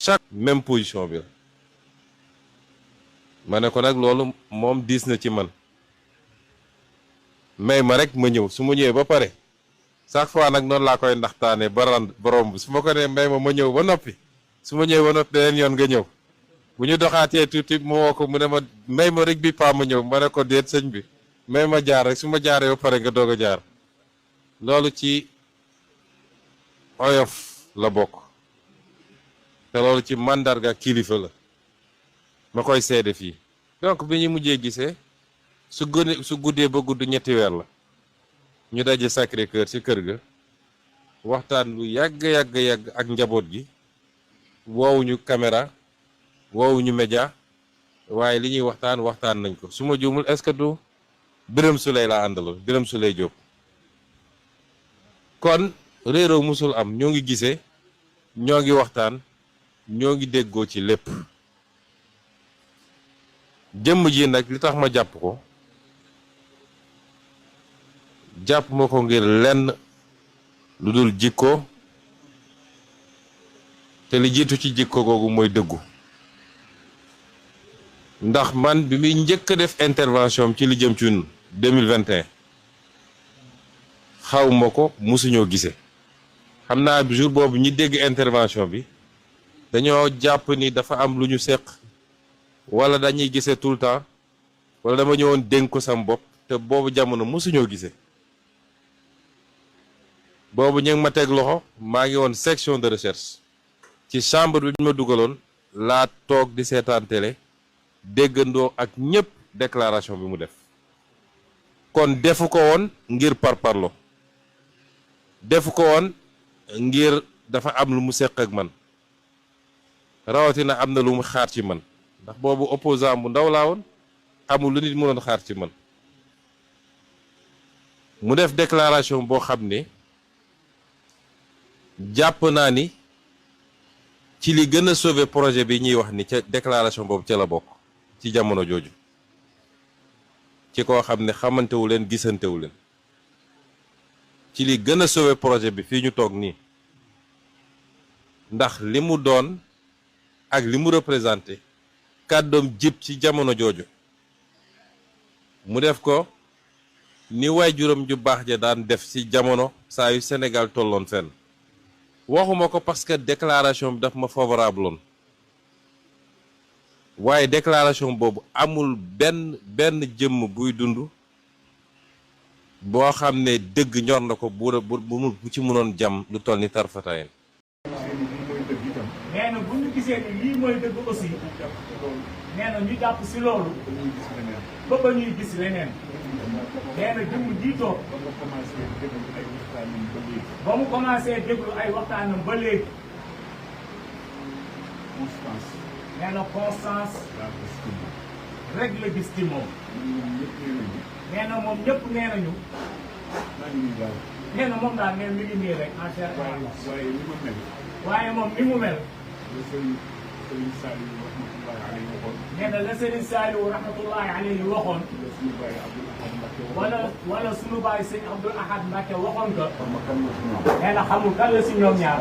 chaque même position bi la ma ne ko nag loolu moom diis na ci man may ma rek ma ñëw su ma ñëwee ba pare chaque fois nag noonu laa koy ndaxtaanee borom bi su ma ko nee may ma ñëw ba noppi su ma ñëwee ba noppi beneen yoon nga ñëw bu ñu doxaatee tuuti mu woo ko mu ne ma may ma rek bi paa ma ñëw ma ne ko déet sëñ bi may ma jaar rek su ma jaaree ba pare nga doog a jaar loolu ci oyof la bokk te loolu ci màndarga kilifa la ma koy seede fii donc bi ñu mujjee gisee su guddee ba gudd ñetti weer la ñu daje Sacré-Cœur ci kër ga waxtaan lu yàgg ak njaboot gi woowuñu caméra woowuñu média waaye li ñuy waxtaan nañ ko su ma juumul est-ce que du Birame Souleye laa àndaloon Birame Souleye Diop kon réeroo musul am ñoo ngi gisee ñoo ngi waxtaan ñoo ngi déggoo ci lépp jëmm ji nag li tax ma jàpp ko jàpp ma ko ngir lenn lu dul jikko te li jiitu ci jikko googu mooy dëggu ndax man bi muy njëkk a def intervention ci li jëm ci 2021 xaw ma ko musuñoo gisee xam naa jour boobu ñi dégg intervention bi dañoo jàpp ni dafa am lu ñu seq wala dañuy gisee tout le temps wala dama ñëwoon dénk ko sam bopp te boobu jamono musuñoo gisee boobu ñu ngi ma teg loxo maa ngi woon section de recherche ci chambre bi ñu ma dugaloon laa toog di seetaan télé déggandoo ak ñëpp déclaration bi mu def kon defu ko woon ngir parparlo defu ko woon ngir dafa am lu mu seq ak man rawatina am na lu mu xaar ci man ndax boobu opposant bu ndaw laa woon amul lu nit mënoon xaar ci man mu def déclaration boo xam ne jàpp naa ni ci li gën a sauver projet bi ñuy wax ni ca déclaration boobu ca la bokk ci jamono jooju ci koo xam ne xamantewu leen gisantewu leen ci li gën a sauver projet bi fii ñu toog nii ndax li mu doon ak li mu représenté kàddoom jib ci jamono jooju mu def ko ni waajuram ju baax ja daan def ci jamono saa yu Sénégal tolloon fenn waxuma ko parce que déclaration bi daf ma favorable woon waaye déclaration boobu amul benn jëmm buy dund boo xam ne dëgg ñor na ko bu ci mënoon jam lu toll ni tarfatayen nee na bu ñu gisee ni lii mooy dëgg aussi nee na ñu jàpp si loolu ba ñuy gis leneen nee na jëmm jii toog ba mu commencé déglu ay waxtaanam ba léegi nee na constance rek la gis ci moom nee na moom ñëpp nee nañu nee na moom daal nee mi ngi nii rek en chair waaye moom ni mu mel nee na la Serigne Saliou rahmatullahi alayhi waxoon wala sunu baay sëñ Abdoul Ahad Mbacké waxoon ko nee na xamul kan la si ñoom ñaar